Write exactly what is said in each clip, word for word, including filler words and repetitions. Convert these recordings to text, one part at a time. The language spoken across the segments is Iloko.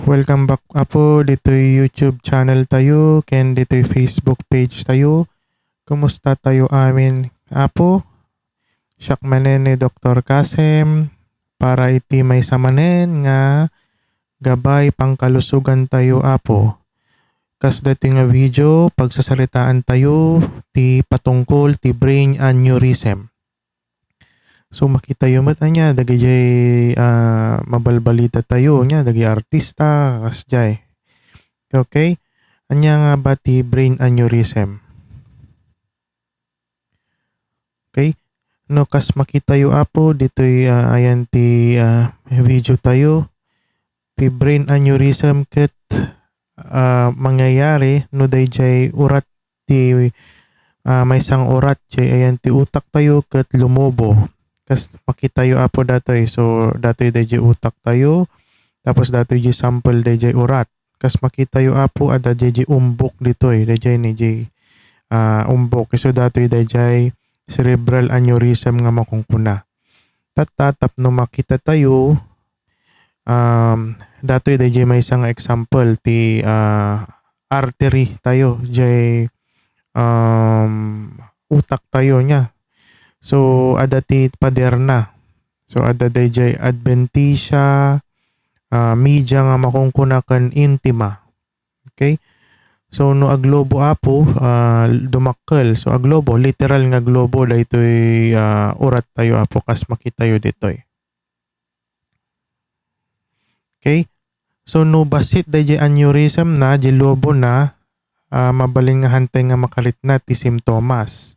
Welcome back, Apo, ditoy YouTube channel tayo ken ditoy Facebook page tayo. Kumusta tayo amin, Apo? Siak manen ni Doktor Kasem para iti maysa manen nga gabay pangkalusogan tayo, Apo. Kas daytoy nga video, pagsasaritaan tayo ti patungkol ti brain aneurysm. So, makitayo met ania dagijay, ah, mabalbalita tayo nia, dagijay artista, kasjay. Okay? Ania nga ba ti brain aneurysm? Okay? No, kas makitayo, Apo, ditoy, ah, ayan ti, ah, video tayo. Ti brain aneurysm ket, ah, mangyayari no dayjay urat ti, ah, maysa nga urat, jay ayan ti utak tayo ket lumobo. Kas makitayo, Apo, datoy. So, datoy dayjay utak tayo. Tapos datoy jay sample dayjay urat. Kas makitayo, Apo, adda dayjay umbok ditoy. Dayjay ni jay, ah, umbok. Isu datoy dayjay cerebral aneurysm nga makunkuna. Tatta, tapno makita tayo, um, datoy dayjay maysa nga example ti, ah, artery tayo, jay, um, utak tayo nia. So, adda ti paderna. So, adda dayjay adventitia, ah, media nga makunkuna ken intima. Okay? So, no aglobo, Apo, ah, dumakkel. So, aglobo, literal nga aglobo, daytoy, ah, urat tayo, Apo, kas makitayo ditoy. Okay? So, no bassit dayjay aneurysm na, jay lobo na, ah, mabalin nga hantay nga makaritna ti simptomas.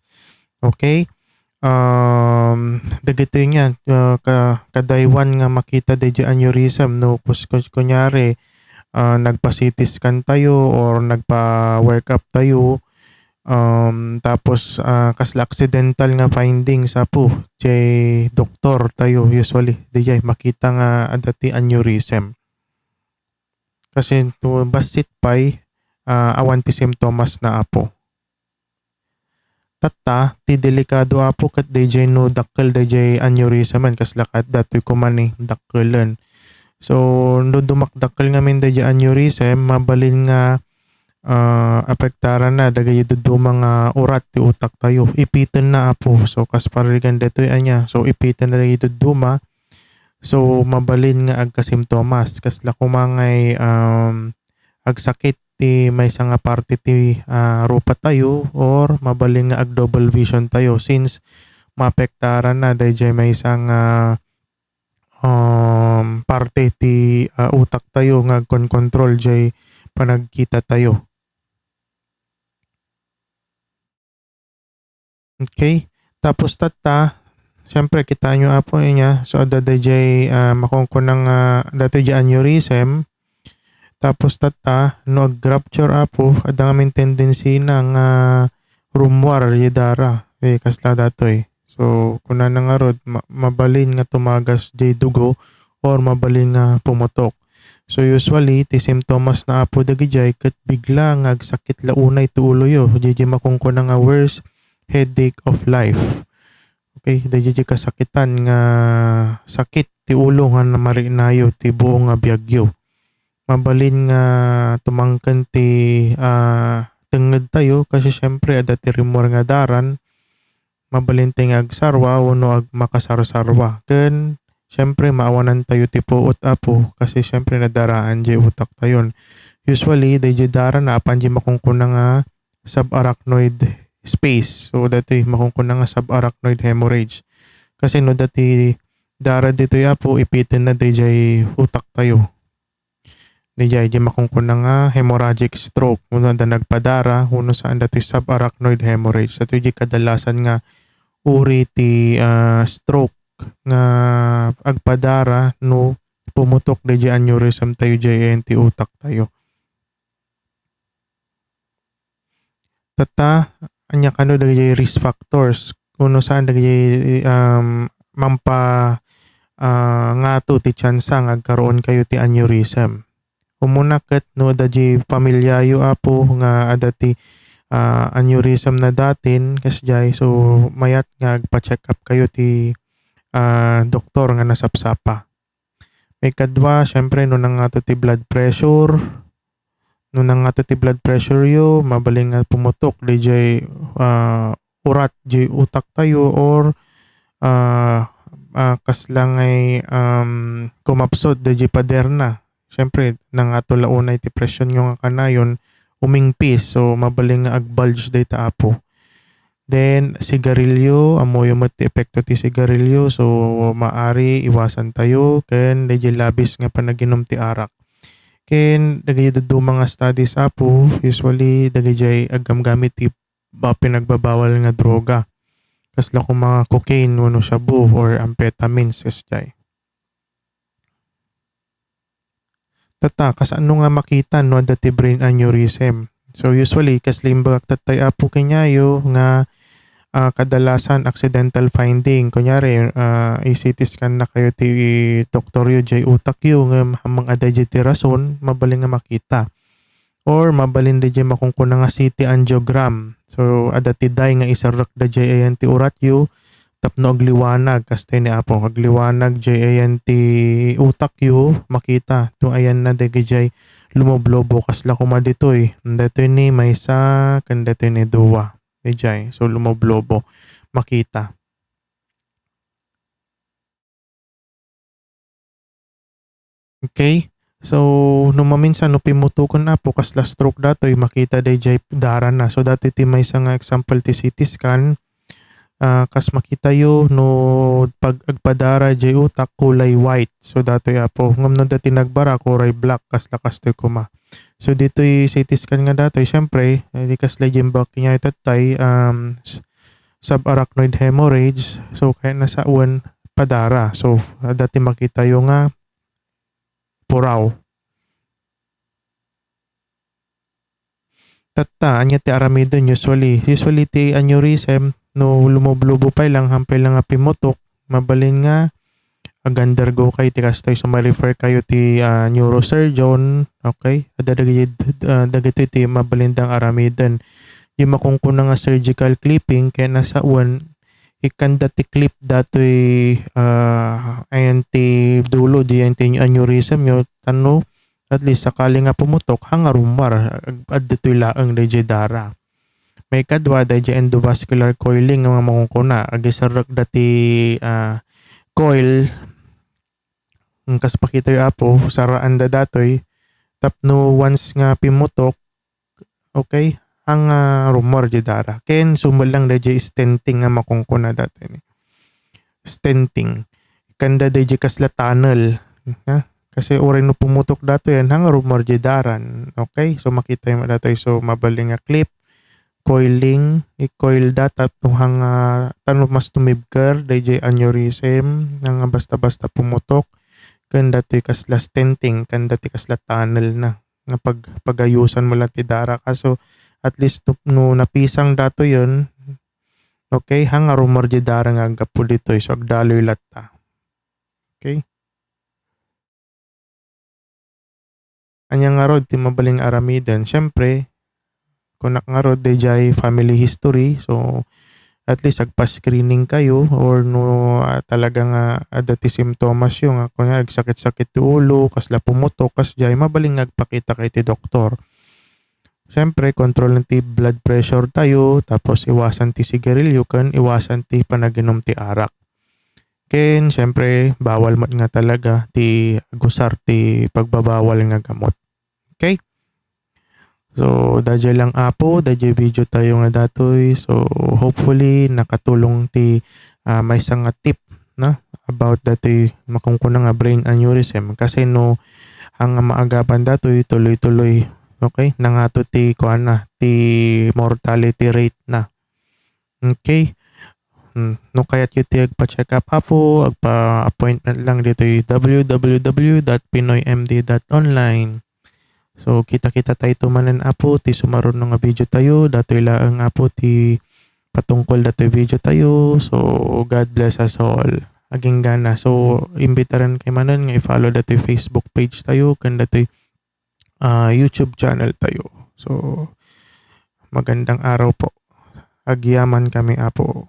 Okay? Um, dagitoy nga, ah, ka-, kadaywan nga makita dayjay aneurysm, no, kus-, kus-, kunyari, ah, nagpa-C T scan tayo or nagpa-workup tayo, um, tapos, ah, kasla accidental nga findings, Apo, jay doktor tayo, usually, dayjay makita nga adda ti aneurysm. Kasi no bassit pay, ah, awan ti simptomas na, Apo. Tatta, ti delikado, Apo, ket dayjay no dakkel dayjay aneurysm, kasla ket datoy koma ni dakkelen. So, no dumakdakkel ngamin dayjay aneurysm, mabalin nga, ah, apektaran na dagiti dadduma nga urat ti utak tayo. Ipiten na, Apo. So, kas paririgan daytoy ania. So, ipiten na dagiti dadduma. So, mabalin nga agkasimptomas. Kasla koma ngay, um, agsakit ti maysa nga parte ti, ah, rupa tayo or mabalin nga ag-double vision tayo since maapektaran na dayjay maysa nga, um, parte ti, ah, utak tayo nga agkonkontrol jay panagkita tayo. Okay. Tapos tatta, siyempre, kitaenyo, Apo, ania. So, adda dayjay, ah, makunkuna nga, datoy jay aneurysm. Tapos tatta, no ag-rupture, Apo, adda ngamin tendency na nga rummuar jay dara. Eh, kasla datoy. So, kunana ngarud, ma-, mabalin nga tumagas jay dugo or mabalin nga pumutok. So, usually, ti simptomas na, Apo, dagijay ket bigla nga agsakit la unay ti uloyo. Dayjay makunkuna nga worst headache of life. Okay, dayjay kasakitan nga sakit ti ulo nga namarinayo ti buong nga biagyo. Mabalin nga tumangken ti, ah, tengnged tayo kasi siyempre adda ti rimmuar nga daran. Mabalin ti nga agsarwa wenno ag-, makasarsarwa. Ken, siyempre, maawanan tayo ti puot, Apo, kasi, siyempre, nadaraan jay utak tayon. Usually, dayjay dara naapan jay makunkuna nga subarachnoid space. So, daytoy makunkuna nga subarachnoid hemorrhage. Kasi no adda ti dara ditoy, Apo, ipiten na dayjay utak tayo. Dayjay, di makunkuna nga hemorrhagic stroke. Wenno adda nagpadara, wenno saan, daytoy subarachnoid hemorrhage. Daytoy di kadalasan nga uri ti, ah, stroke nga agpadara no pumutok dayjay aneurysm tayo jay ayan ti utak tayo. Tatta, ania kano dagiti risk factors? Wenno saan dagiti, um, mampa-, ah, ngato ti tsansa nga agkaroon kayo ti aneurysm? Umuna ket no adda di pamiliayo, Apo, nga adda ti, ah, aneurysm na datin, kasjay, so mayat nga agpa-check up kayo ti, ah, doktor nga nasapsapa. Maikadua, siyempre, no nangato ti blood pressure, no nangato ti blood pressure yo, mabalin nga pumutok dayjay, ah, urat, jay utak tayo, or, ah, ah, kasla ngay, um, kumapsut dayjay paderna. Siyempre, nangato la unay ti presyon yo nga kanayon, umingpis, so mabalin nga ag-bulge dayta, Apo. Then, sigarilyo, ammoyo met ti epekto ti sigarilyo. So, maari iwasan tayo ken dayjay labis nga panaginum ti arak. Ken dagiti dadduma nga studies, Apo, usually dagijay aggamgamit ti ba-, pinagbabawal nga droga. Kasla koma cocaine wenno shabu or amphetamines, kasjay. Tatta, kasano nga makita no adda ti brain aneurysm? So, usually, kasla imbagak tattay, Apo, kaniayo nga, ah, kadalasan accidental finding. Kunyari, ah, i-C T scan na kayo ti doktor yo, jay utak yo, nga hamang adda jay ti rason, mabalin nga makita. Or mabalin dayjay makunkuna nga C T angiogram. So, adda ti dye nga iserrek dayjay ayan ti urat yo, tapno agliwanag, kasta ni Apo, agliwanag jay ayan ti utak yo, makita, no ayanna dagijay lumoblobo, kasla koma ditoy, datoy ni maysa, ken datoy ni dua, dayjay, so lumoblobo, makita. Okay? So, no maminsan, no pimmutoken, Apo, kasla stroke datoy, makita dayjay darana. So, datoy ti maysa nga example ti C T scan. Ah, kas makita yo, no pag-, agpadara jay utak, kulay white. So, datoy, Apo. Ngem no datoy nagbara, kulay black, kasla kastoy koma. So, ditoy C T scan nga datoy, siyempre, eh, di kasla jay imbagak kaniayo tattay, um, s-, subarachnoid hemorrhage. So, kayatna sawen, padara. So, datoy makita yo nga puraw. Tatta, ania ti aramiden usually? Usually ti aneurysm, no lumoblobo pay lang, hampay lang nga pimmutok, mabalin nga ag-undergo kayo ti kastoy. So, ma-refer kayo ti, ah, neurosurgeon, okay? Adda dagiti, ah, dagitoy ti mabalin dang aramiden. Di makunkuna nga surgical clipping, kayatna sawen, ikkanda ti clip datoy, ah, ayan ti dulo, di ayan ti aneurysm yo, tapno at least sakali nga pumutok, hangarumar, ag-, adda toy laeng dayjay dara. Maikadua, dayjay endovascular coiling nga makunkuna, agiserrekda ti, ah, coil, mm, kas pakitayo, Apo, saraanda datoy, tapno once nga pimmutok, okay? Hangarumar jay dara. Ken sumelleng dayjay stenting nga makunkuna datoy ni. Stenting. Ikkanda dayjay kasla tunnel, ha? Kasi uray no pumutok datoy, hangarumar jay daran. Okay? So, makitayo met datoy. So, mabalin nga clip, coiling, i-coil da, tapno hanga-, tapno mas tumibker dayjay aneurysm, hanga basta-basta pumutok, ken datoy kasla stenting, ken datoy kasla tunnel na. Nga pag-, pagayusan mo lang ti dara. Kaso, at least, no, no napisang datoyen, okay, hangarumar jay dara nga aggapu ditoy. So, agdaloy latta. Okay? Ania ngarud ti mabalin nga aramiden? Siyempre, kunak ngarud, dayjay family history. So, at least agpa-screening kayo or no, ah, talaga nga adda ti simptomas yo nga kunya agsakit-sakit ti ulo, kasla pumutok, kasjay, mabalin nga agpakita kayo ti doktor. Siyempre, kontrolen ti blood pressure tayo, tapos iwasan ti sigarilyo, ken iwasan ti panaginum ti arak. Ken, siyempre, bawal met nga talaga ti agusar ti pagbabawal nga gamot. Okay? So, dayjay lang, Apo, dayjay video tayo nga datoy. So, hopefully, nakatulong ti, ah, maysa nga tip, na, about datoy makunkuna nga brain aneurysm. Kasi no, ang maagapan datoy, tuloy-tuloy, okay? Nangato ti, kuana, ti mortality rate na. Okay? Hmm, no kayatyo ti agpa-check up, Apo, agpa-appointment lang ditoy w w w dot pinoy m d dot online. So, kita-kita tayo manen, Apo, ti sumaruno nga video tayo. Datoy laeng, Apo, ti patungkol datoy video tayo. So, God bless us all. Agingga na. So, imbitaran kayo manen nga i-follow datoy Facebook page tayo, ken datoy, ah, YouTube channel tayo. So, magandang araw po. Agyaman kami, Apo.